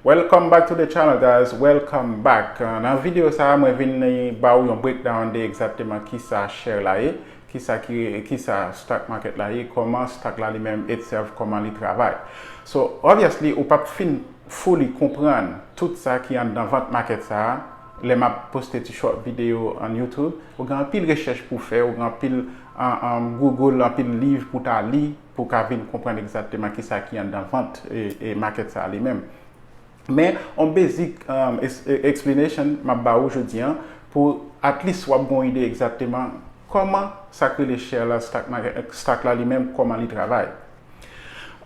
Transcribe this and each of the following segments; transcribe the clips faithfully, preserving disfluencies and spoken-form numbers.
Welcome back to the channel, guys. Welcome back. Uh, nan videyo sa a, mwen vin ba w yon breakdown de egzakteman kisa share la ye, kisa ki kisa stock market la ye, kòman stock la li menm itself, kòman li travay. So, obviously, ou p ap fin fully konprann tout sa ki anndan vant market sa a lè m ap poste ti short video on YouTube. Ou gen anpil rechèch pou fè, ou gen anpil an, an Google, anpil liv pou ta li, pou ka vin konprann egzakteman kisa ki anndan vant e, e market sa a li menm. Men, on basic um, es- e- explanation m ap ba ou jodi an, pou at least w ap gon ide egzakteman kòman sa k rele share la, stock, market, stock la li menm, kòman li travay.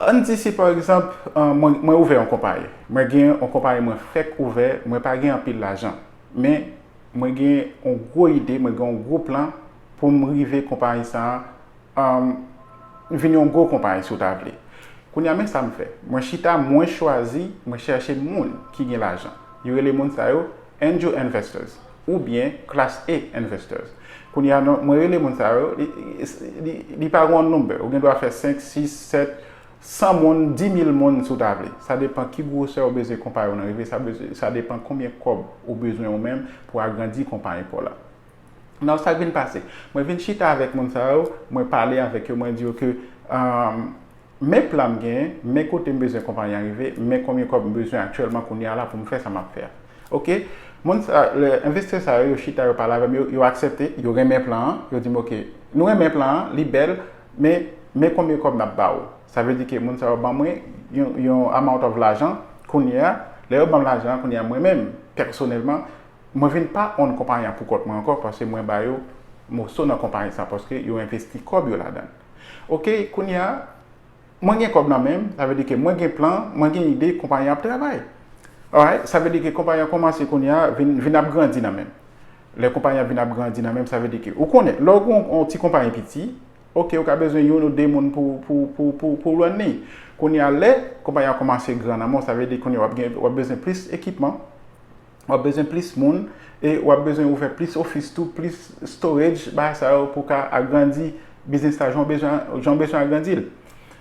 Ann di si pa egzanp, uh, mwen, mwen ouvè yon konpayi. Mwen gen yon konpayi mwen fèk ouvè, mwen pa gen anpil lajan. Men, mwen gen yon gwo ide, mwen gen yon gwo plan pou m rive konpayi sa a um, vin yon gwo konpayi si w ta vle. Kounye a, men sa m fè. Mwen chita, mwen chwazi, mwen chèche moun ki gen lajan. Yo rele moun sa yo angel investors oubyen class A investors. Kounye a, non, mwen rele moun sa yo, li, li, li pa gon number. Ou gen dwa fè senk, sis, sèt, san moun, di mil moun si w ta vle. Sa depan ki gwosè ou bezwen konpayi w nan rive, sa, bezwen, sa depan konbyen kòb ou bezwen ou menm pou agrandi konpayi pa w la. Nan sa k vin pase, mwen vin chita avèk moun sa yo, mwen pale avèk yo, mwen di yo ke um, men plan m genyen, men kote m bezwen konpayi an rive, men konbyen kòb m bezwen aktyèlman kounye a la pou m fè sa m ap fè a. Ok, moun sa, le, envestè sa yo, yo chita, yo pale avè m, yo, yo aksepte, yo renmen plan an, yo di m, ok, nou renmen plan an, li bèl, men, men konbyen kòb n ap ba ou? Sa vle di ke moun sa yo ban mwen yon, yon amount of lajan, kounye a, lè yo ban m lajan an, kounye a, mwen menm, pèsonèlman, mwen vin pa own konpayi an pou kont mwen ankò, paske mwen ba yo moso nan konpayi sa, paske yo envesti kòb yo ladan l. Ok, kounye a, mwen gen kòb nan men m, sa vle di ke mwen gen plan, mwen gen ide, konpayi an ap travay. Alright, sa vle di ke konpayi an kòmanse kounye a, vin, vin ap grandi nan men m. Lè konpayi an vin ap grandi nan men m, sa vle di ke, ou konnen, lè w gen yon ti konpayi piti, ok, ou ka bezwen youn ou de moun pou, pou, pou, pou, pou run li. Kounye a, lè konpayi an kòmanse gran nan men w, sa vle di kounye a w ap gen, w ap bezwen plis ekipman, w ap bezwen plis moun, e w ap bezwen ouvè plis ofis tou, plis storage, bagay sa yo pou ka agrandi biznis la, jan w bezwen, jan w bezwen agrandi l.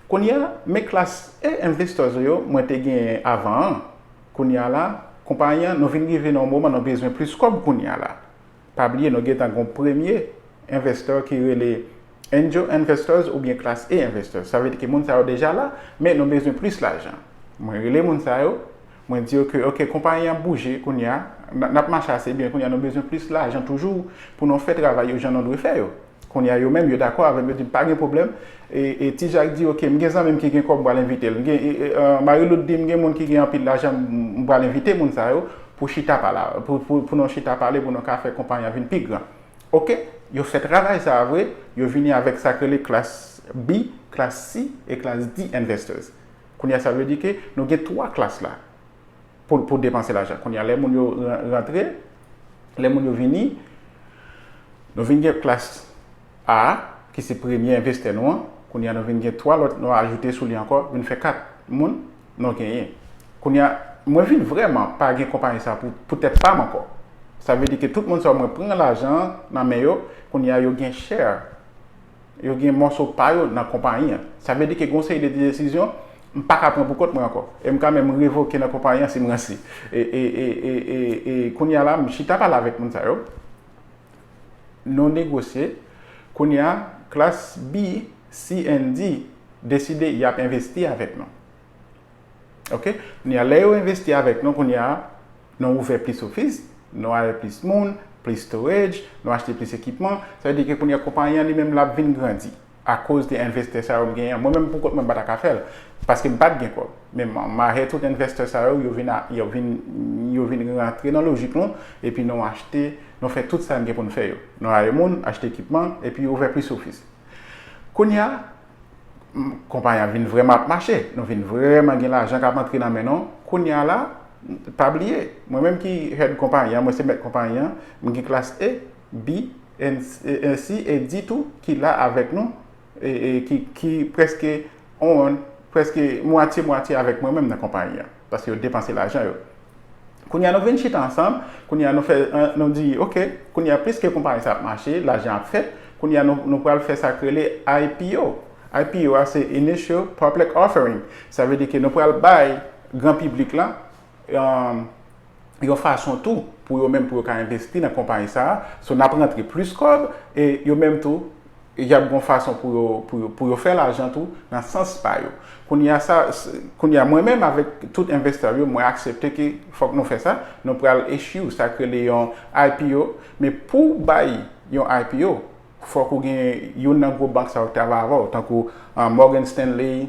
Kounye a, men class A investors yo, mwen te genyen avan an, kounye a la, konpayi an, nou vin rive nan yon moman nou bezwen plis kòb kounye a la. Pa bliye, nou gentan gon premye investor ki rele angel investors oubyen class A investors. Sa vle di ke moun sa yo deja la, men nou bezwen plis lajan. Mwen rele moun sa yo, mwen di yo ke, ok, konpayi an bouje kounye a, n n ap mache ase byen kounye a, nou bezwen plis lajan toujou pou nou fè travay yo jan nou dwe fè yo. Kounye a, yo menm, yo dakò avè m, yo di m pa gen pwoblèm. E, e Ti Jak di, ok, m gen zanmi m ki gen kòb, m pral envite l. M gen, e, e, uh, Marilout di m gen moun ki gen anpil lajan, m m pral envite moun sa yo pou chita pale, pou, pou, pou nou chita pale, pou nou ka fè konpayi an vin pi gran. Ok, yo fè travay sa a vre, yo vini avèk sa k rele class B, class C e class D investors. Kounye a, sa vle di ke nou gen twa class la pou, pou depanse lajan. Kounye a, lè moun yo ran- rantre, lè moun yo vini, nou vin gen class A, ki se premye envestè nou an. Kounye a, nou vin gen twa lòt, nou ajoute sou li ankò, vin fè kat moun nou genyen. Kounye a, mwen vin vrèman pa gen konpayi sa pou, pou tèt pa m ankò. Sa vle di ke tout moun sa yo mwen pran lajan an nan men yo, kounye a yo gen share, yo gen mòso pa yo nan konpayi an. Sa vle di ke gon seri de desizyon, m pa ka pran pou kont mwen ankò. E m ka menm revoke nan konpayi an si m ranse. E, e, e, e, e, e kounye a la, m chita pale avèk moun sa yo. Nou negosye. Kounye a, class B, C and D deside y ap envesti avèk nou. Ok? Kounye a, lè yo envesti avèk nou, kounye a, nou ouvè plis ofis, nou hire plis moun, plis storage, nou achte plis ekipman. Sa vle di ke kounye a, konpayi an li menm l ap vin grandi. Akoz de envestè sa yo m genyen an. Mwen menm pou kont mwen m pa ta ka fè l. Paske m pa t gen kòb. Men m, m hire tout envestè sa yo, yo vin, a- yo vin, yo vin rantre nan lojik nou, epi nou achte, nou fè tout sa n gen pou n fè yo. Nou hire moun, achte ekipman, epi ouvè plis ofis. Kounye a, m- konpayi an vin vrèman ap mache. Nou vin vrèman gen lajan k ap antre nan men nou. Kounye a la, pa bliye, mwen menm ki head konpayi an, mwen se mèt konpayi an, m gen class A, B, and, e, e C e D tou ki la avèk nou, e, e ki, ki prèske on, prèske mwatye mwatye avèk mwen menm nan konpayi an, paske yo depanse lajan yo. Kounye a nou vin chita ansanm, kounye a nou fè, an- nou di, ok, kounye a pliske konpayi sa ap mache, lajan ap fèt, kounye a nou, nou pral fè sa k rele I P O. I P O a se Initial Public Offering. Sa vle di ke nou pral bay gran piblik la um, yon fason tou pou yo menm pou yo ka envesti nan konpayi sa a. So n ap rantre plis kòb e yo menm tou y ap gon fason pou yo, pou yo, pou yo fè lajan tou nan sans pa yo. Kounye a sa, kounye a mwen menm avèk tout envestè yo, mwen aksepte ke fòk nou fè sa, nou pral issue sa k rele yon I P O, men pou bay yon I P O, fòk ou gen youn nan gwo bank sa yo ki travay avè w, tankou uh, Morgan Stanley,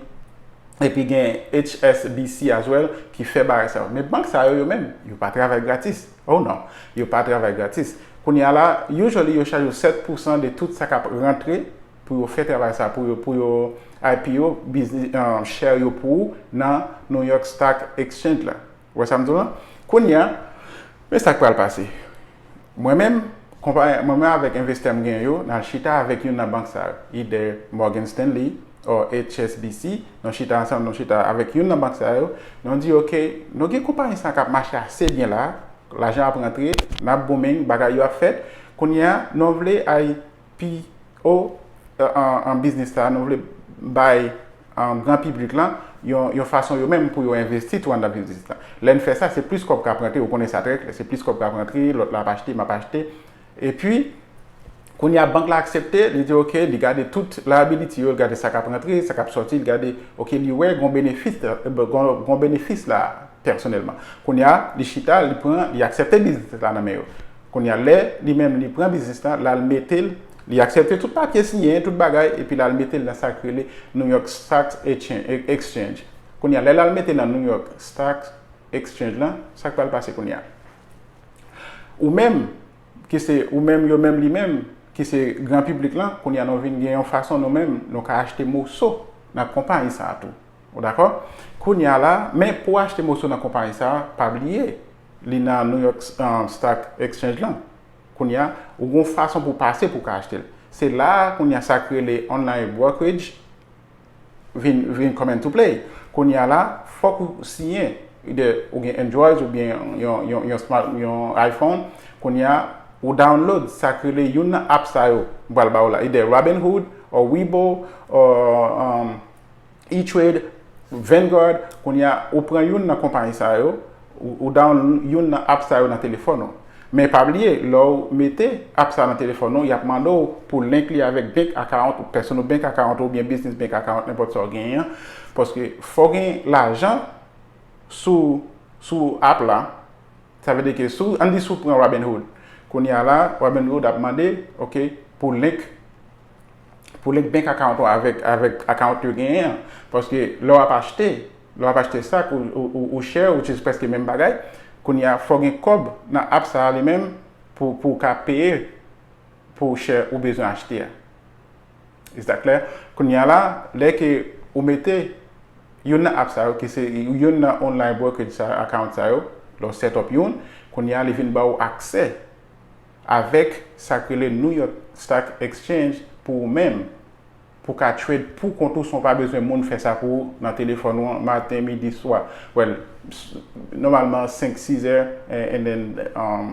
epi gen H S B C as well ki fè bagay sa yo. Men bank sa yo, yo menm, yo pa travay gratis. Oh non, yo pa travay gratis. Kounye a la, usually yo chaje yo sèt pousan de tout sa k ap rantre pou yo fè travay sa, pou yo, pou yo I P O, biznis, uh, share yo pou ou nan New York Stock Exchange la. Ou wè sa m di w lan? Kounye a, men sa k pral pase. Mwen menm, konpa- mwen menm avèk envestè m gen yo, n al chita avèk youn nan bank sa yo, either Morgan Stanley or H S B C, nou chita ansanm, nou chita avèk youn nan bank sa yo, nou di, ok, nou gen konpayi sa k ap mache ase byen la, lajan ap rantre, n ap booming, bagay yo ap fèt, kounye a, nou vle I P O an, an biznis la, nou vle bay an gran piblik lan yon, yon fason yo menm pou yo envesti tou anndan biznis la. Lè n fè sa, se plis kòb k ap rantre, ou konnen sa trè klè, se plis kòb k ap rantre, lòt la ap achte, m ap achte. Epi, kounye a bank la aksepte, li di ok, li gade tout liability yo, li gade sa k ap rantre, sa k ap sòti, li gade, ok, li wè gon benefis, gon, gon benefis la pèsonèlman. Kounye a, li chita, li pran, li aksepte biznis la nan men yo. Kounye a, lè li menm li pran biznis la, l al mete l, li aksepte tout papye siyen, tout bagay, epi l al mete l nan sa k rele New York Stock Exchange. Kounye a, lè l al mete l nan New York Stock Exchange lan, sa k pral pase kounye a? Ou menm, ki se ou menm, yo menm, li menm, ki se gran piblik lan, kounye a nou vin gen yon fason nou menm, nou ka achte moso nan konpayi sa a tou. Ou dakò? Kounye a la, men pou w achte moso nan konpayi sa a, pa bliye, li nan New York um, Stock Exchange lan. Kounye a, ou gon fason pou pase pou w ka achte l. Se la a, kounye a, sa k rele online brokerage vin, vin come into play. Kounye a la, fòk ou siyen, either ou gen Android oubyen yon, yon, yon, smart, yon iPhone. Kounye a, ou download sa k rele youn nan app sa yo. M pral ba w la, either Robinhood, or Webull, or um, E-Trade, Vanguard, kounye a, ou pran youn nan konpayi sa yo, ou, ou download youn nan app sa yo nan telefòn ou. Men pa bliye, lè w mete app sa nan telefòn ou, y ap mande w pou link li avèk bank account, personal bank account oubyen business bank account, nenpòt sa w genyen an. Paske fò w gen lajan sou, sou app la, sa vle di ke si w, ann di si w pran Robinhood. Kounye a la, Robinhood ap mande, ok, pou link, pou link bank account ou avèk, avèk account yo genyen an. Paske lè w ap achte, lè w ap achte stock ou, ou, ou, ou share, which is prèske menm bagay, kounye a fò w gen kòb nan app sa a li menm pou, pou w ka peye pou share ou bezwen achte a. Is that clear? Kounye a la, lè ke ou mete youn nan app sa yo, ki se youn nan online brokerage sa, account sa yo, lè w set up youn, kounye a li vin ba w aksè avèk sa k rele New York Stock Exchange pou ou menm, pou w ka trade pou kont ou san w pa bezwen moun fè sa pou ou nan telefòn ou an maten, midi, swa. Well, nòmalman senk, sis è, and, and then um,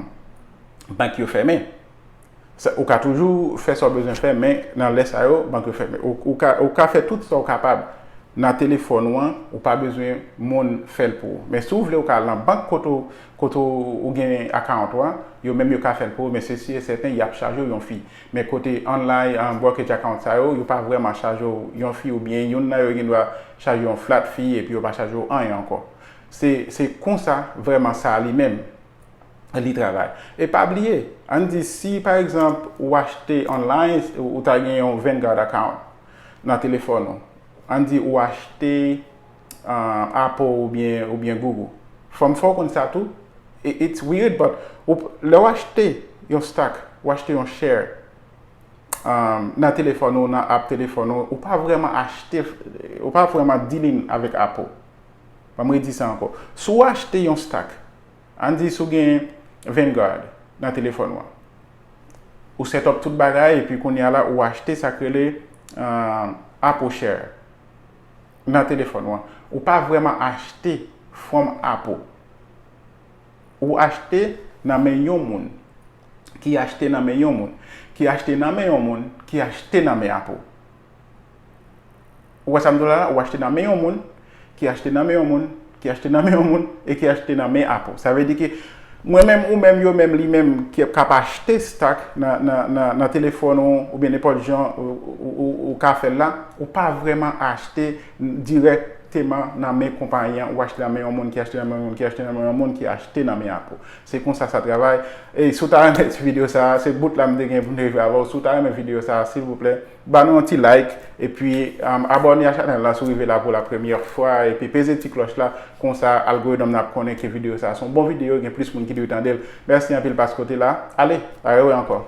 bank yo fèmen. Ou ka toujou fè sa w bezwen fè, men nan lè sa yo, bank yo fèmen. Ou, ou, ka, ou ka fè tout sa w kapab nan telefòn ou an, ou pa bezwen moun fè l pou ou. Men si w vle, ou ka al nan bank kote w, kote w gen account ou an, yo menm yo ka fè l pou ou, men se si e sèten, y ap chaje w yon fee. Men kote online um, brokerage account sa yo, yo pa vrèman chaje w yon fee oubyen youn nan yo gendwa chaje w yon flat fee epi yo pa chaje w anyen ankò. Se, se konsa vrèman sa li menm li travay. E pa bliye, ann di si pa egzanp ou achte online, ou, ou ta gen yon Vanguard account nan telefòn ou, ann di ou achte uh, Apple oubyen, oubyen Google. Fò m fè w konn sa tou, it's weird, but ou, lè w achte yon stock, ou achte yon share um, nan telefòn ou, nan app telefòn ou, ou pa vrèman achte, ou pa vrèman dealing avèk Apple. Ban m redi sa ankò. Si w achte yon stock, ann di si w gen Vanguard nan telefòn ou an, ou set up tout bagay, epi kounye a la, ou achte sa k rele uh, Apple Share nan telefòn ou an. Ou pa vrèman achte from Apple. Ou achte nan men yon moun, ki achte nan men yon moun, ki achte nan men yon moun, ki achte nan men Apple. Ou wè sa m di w la, ou achte nan men yon moun, ki achte nan men yon moun, ki achte nan men yon moun e ki achte nan men Apple. Sa vle di ke mwen menm, ou menm, yo menm, li menm, ki ap achte stock nan, nan, nan, nan telefòn ou, oubyen nenpòt jan ou, ou, ou, ou ka fè l la, ou pa vrèman achte dirèkteman nan men konpayi an, ou achte nan men yon moun ki achte nan men yon moun ki achte nan men yon moun ki achte nan men Apple. Se konsa sa travay. E si w ta renmen ti videyo sa a, se bout la m te gen pou m te rive avè w. Si w ta renmen videyo sa a, silvouplè, ba nou yon ti like, epi um, abòne a chanèl la si w rive la pou la premyè fwa, epi peze ti klòch la, konsa algorithm nan ap konnen ke videyo sa a se yon bon videyo, gen plis moun ki dwe tande l. Mèsi anpil paske w te la. Ale, a rewè ankò.